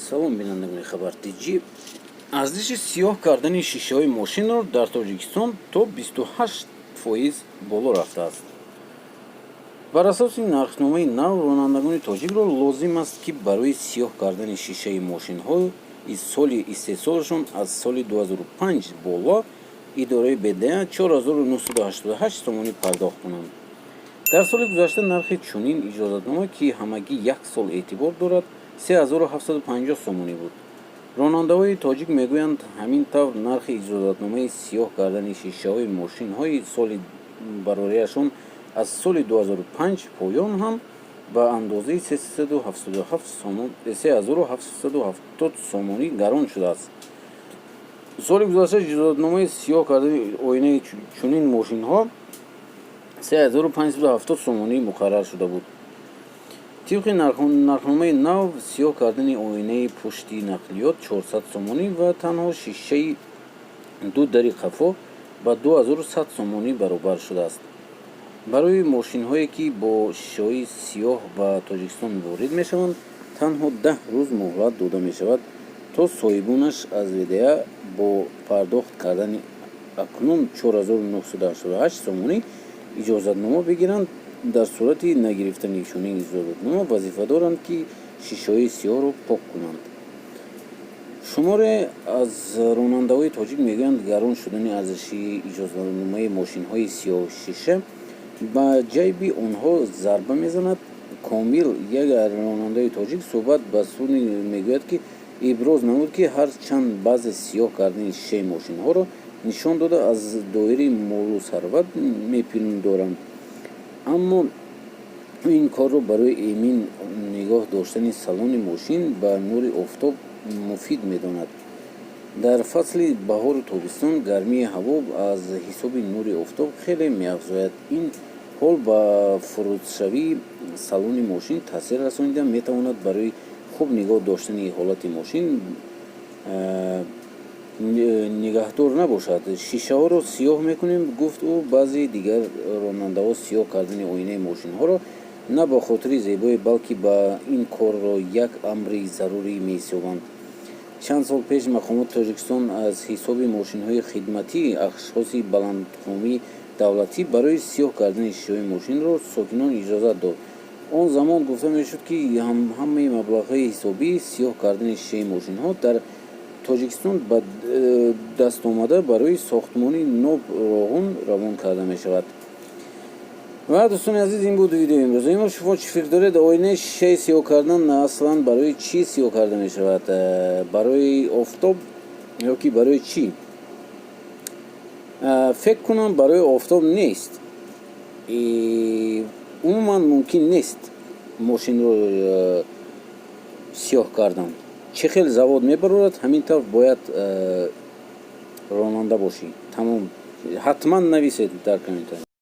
Салом, бинандагони Хабар Тҷ. Арзиши сиёҳ кардани шишаҳои мошинро дар Тоҷикистон то 28% боло рафтааст. Бар асоси нархномаи нав, ронандагони тоҷикро лозим аст, ки барои сиёҳ кардани шишаи мошинҳои соли истеҳсолашон аз соли 2005 боло идораи БДА 4988 сомонӣ пардохт кунанд. Дар соли гузашта нархи чунин иҷозатнома, ки ҳамагӣ як сол эътибор дорад, 3750 сомонӣ буд. Ронандаҳои тоҷик мегӯянд, ҳамин тавр нархи иҷозатномаи сиёҳ кардани шишаҳои мошинҳои соли барорияшон аз соли 2005 поён ҳам ба андозаи 3770 сомонӣ гарон шудааст. Соли гузашта иҷозатномаи сиёҳ кардани оинаи чунин мошинҳо 3570 сомонӣ муқаррар шуда буд. Тибқи нархномаи нав, сиёҳ кардани оинаи пушти нақлиёт 400 сомонӣ ва танҳо шишаи ду дари қафо ба 2100 сомонӣ баробар шудааст. Барои мошинҳое, ки бо шишаҳои сиёҳ ба Тоҷикистон ворид мешаванд, танҳо 10 рӯз муҳлат дода мешавад, то соҳибонаш аз ВДА бо пардохт кардани акнун 4988 сомонӣ иҷозатнома бигиранд. Дар сурати нагирифтани чунин иҷозатнома вазифа доранд, ки шишаҳои сиёҳро пок кунанд. Шуморе аз ронандаҳои тоҷик мегӯянд, гарон шудани арзиши иҷозатномаи мошинҳои сиёҳшиша ба ҷайби онҳо зарба мезанад. Комил, як ронандаи тоҷик, суҳбат ба Спутник мегӯяд, ки иброз намуд, ки ҳар чанд баъзе сиёҳ кардани шишаи мошинҳоро нишон дода, аз доираи молу сарват мепиндоранд, аммо ин корро барои эмин нигоҳ доштани салони мошин ба нури офтоб муфид медонад. Дар фасли баҳору тобистон гармии ҳаво аз ҳисоби нури офтоб хеле меафзояд. Ин ҳол ба фурӯдшавии салони мошин таъсир расонида метавонад. Барои хуб нигоҳ доштани ҳолати мошин нигаҳдор набошад, шишаҳоро сиёҳ мекунем, гуфт ӯ. Баъзе дигар ронандаҳо сиёҳ кардани оинаи мошинҳоро на ба хотири зебоӣ, балки ба ин корро як амри зарурӣ меҳисобанд. Чанд сол пеш мақомоти Тоҷикистон аз ҳисоби мошинҳои хидматӣ ашхоси баландқомии давлатӣ барои сиёҳ кардани шишаҳои мошинро сокинон иҷозат дод. Он замон гуфта мешуд, ки ҳамаи маблағҳои ҳисобии сиёҳ кардани шишаи мошинҳо дар Тоҷикистон ба дастомада барои сохтмони ноб Роғун равон карда мешавад. Ва, дӯстони азиз, ин буд видеои имрӯзаи мо. Шумо чӣ фикр доред? Оинаи шишаи сиёҳ кардан аслан барои чӣ сиёҳ карда мешавад? Барои офтоб ё ки барои чӣ? Фикр кунам, барои офтоб нест. Умуман мумкин нест мошинро сиёҳ кардан. Чӣ хел завод мебарорад, ҳамин тавр бояд ронанда бошӣ, тамом. Ҳатман нависед дар комментарий.